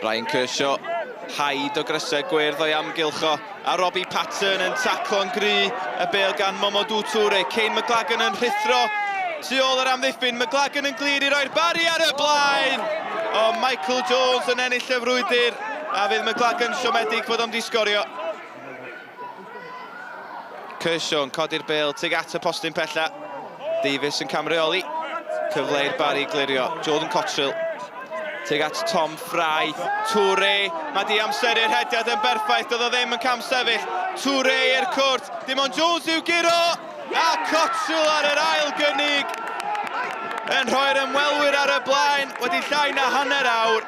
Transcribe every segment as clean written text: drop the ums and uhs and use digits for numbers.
Ryan Kershaw, haid o grysau gwyrdd o'i amgylch o, a Robbie Patton yn taclo'n gry y bêl gan Momodou Toure. Kane McLagan yn rhuthro tu ôl yr amddiffyn, McLagan yn glir i roi'r Barri ar y blaen! O, Michael Jones yn ennill y frwydr, a fydd McLagan siomedig fod o'm di sgorio. Kershaw yn codi'r bêl tuag at y postyn pella. Davies yn camreoli. Cyfle i'r Barri glirio. Jordan Cotterill tuag at Tom Fry. Toure, mae di amseru'r rhediad yn berffaith, doedd o ddim yn camsefyll. Toure i'r cwrt, dim ond Jones i'w guro! A Cotterill ar yr ail gynnig yn rhoi'r ymwelwyr ar y blaen wedi llai na hanner awr.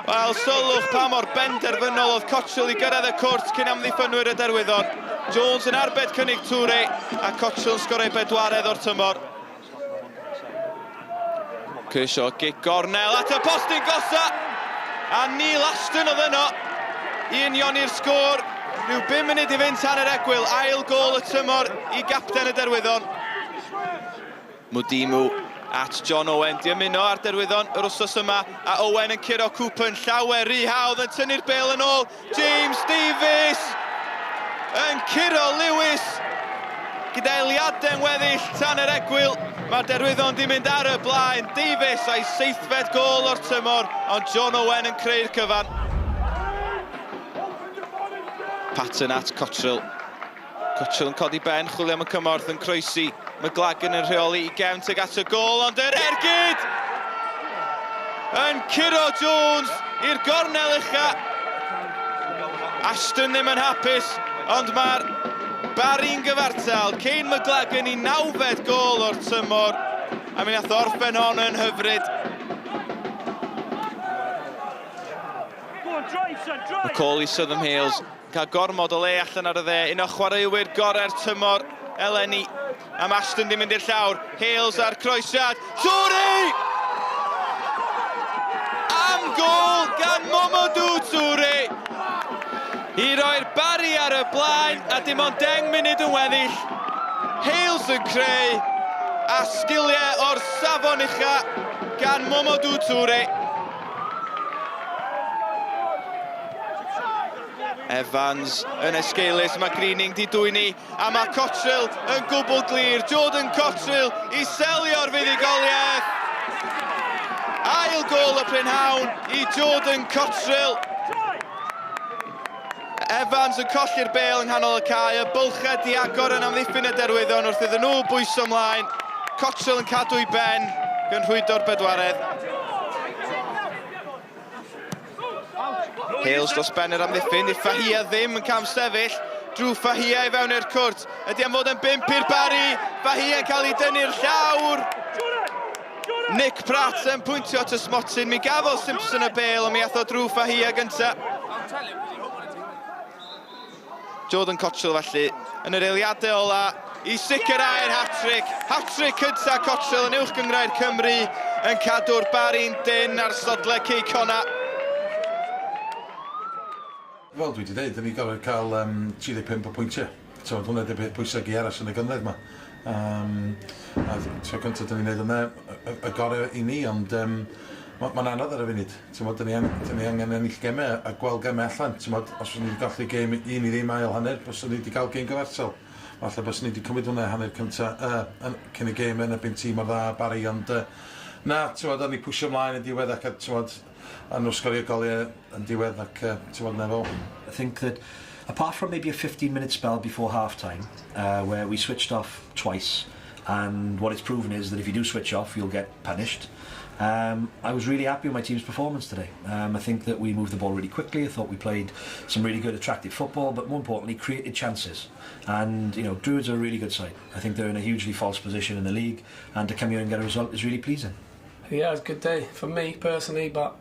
Wel, sylwch pa mor benderfynol oedd Cotterill i gyrraedd y cwrt cyn amddiffynwyr y Derwyddon. Jones yn arbed cynnig Toure a Cotterill yn sgorio bedwaredd o'r tymor. Kershaw, gic gornel at y postyn gosa! A Neil Ashton oedd yno i unioni'r sgôr. Rhyw 5 munud i fynd tan yr egwyl, ail gôl y tymor i gapten y Derwyddon. Mudimu at John Owen, di ymuno ar Derwyddon yr wsos yma, a Owen yn curo Cooper yn llawer rhy hawdd, yn tynnu'r bêl yn ôl. James Davies yn curo Lewis gyda eiliadau'n weddill tan yr egwyl. Mae'r Derwyddon di mynd ar y blaen. Davies a'i seithfed gôl o'r tymor, ond John Owen yn creu'r cyfan. Patton at Cotterill. Cotterill yn codi ben, chwilio am y cymorth, yn croesi. McLagan yn rheoli i gefn tuag at y gôl, ond yr ergyd! Yn curo Jones i'r gornel ucha. Ashton ddim yn hapus, ond mae'r Barry'n gyfartal. Kane McLagan i nawfed gôl o'r tymor, a mi nath orffen hon yn hyfryd. McCauley Southern Hales Cael gormod o le allan ar y dde, un o chwaraewyr gorau'r tymor eleni. Am Ashton ddim mynd i'r llawr, Hales a'r croesiad, Toure! Am gôl gan Momodou Toure! I roi'r Barri ar y blaen a dim ond 10 munud yn weddill. Hales yn creu a sgiliau o'r safon ucha gan Momodou Toure. Evans yn esgeulus, mae Greening di dwyni a mae Cotterill yn gwbl glir. Jordan Cotterill i selio'r fuddugoliaeth. Ail gôl y prynhawn i Jordan Cotterill. Evans yn colli'r bêl yng nghanol y cae, y bylchau diagor yn amddiffyn y Derwyddon wrth iddyn nhw bwyso ymlaen. Cotterill yn cadw i ben, gan rhwydo'r bedwaredd. Hales dros ben yr amddiffyn, i Fahia ddim yn cam sefyll. Drew Fahia i fewn i'r cwrt. Ydy am fod yn bump i'r Barri. Fahia yn cael ei dynnu'r llawr. Nick Pratt yn pwyntio at y smotyn. Mi gafodd Simpson y bêl, ond mi ath o Drew Fahia gynta. Jordan Cotterill felly yn yr eiliadau ola i sicrhau'r hat-trick. Hat-trick cynta Cotterill yn Uwch Gynghrair Cymru yn cadw'r Barri'n dynn ar sodle Cei Connah. Fel dwi 'di deud, 'dan ni gorfod cael yym 35 o pwyntiau. T'mod, hwnna 'di'r peth pwysig i aros yn y gynghrair 'ma. Yym a tro cynta 'dan ni'n neud hwnna, y y gore i ni, ond yym ma' ma'n anodd ar y funud. T'mod, 'dan ni an- 'dan ni angen ennill geme a gweld geme allan. T'mod, os fyswn ni 'di golli gêm 1-0 ail hanner, byswn ni 'di ga'l gêm gyfartal. Falle byswn ni 'di cymryd hwnna hanner cynta yy yn cyn y gêm yn erbyn tîm mor dda â Barry, ond yy na, t'mod, o'n ni pwsio mlaen yn diwedd ac yy t'mod, a nhw sgorio goliau yn diwedd ac yy t'mod 'na fo. I think that apart from maybe a 15 minute spell before half time uh, where we switched off twice and what it's proven is that if you do switch off you'll get punished. Um, I was really happy with my team's performance today. Um, I think that we moved the ball really quickly. I thought we played some really good, attractive football, but more importantly, created chances. And, you know, Druids are a really good side. I think they're in a hugely false position in the league, and to come here and get a result is really pleasing. Yeah, it was a good day for me personally, but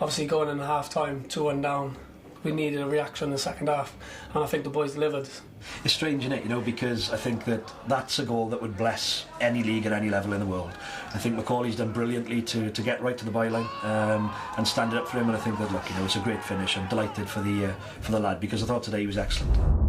obviously going in half time, 2-1 down, we needed a reaction in the second half, and I think the boys delivered. It's strange, isn't it, you know, because I think that that's a goal that would bless any league at any level in the world. I think Macaulay's done brilliantly to, to get right to the byline um, and stand it up for him, and I think that, look, you know, it's a great finish. I'm delighted for the, uh, for the lad because I thought today he was excellent.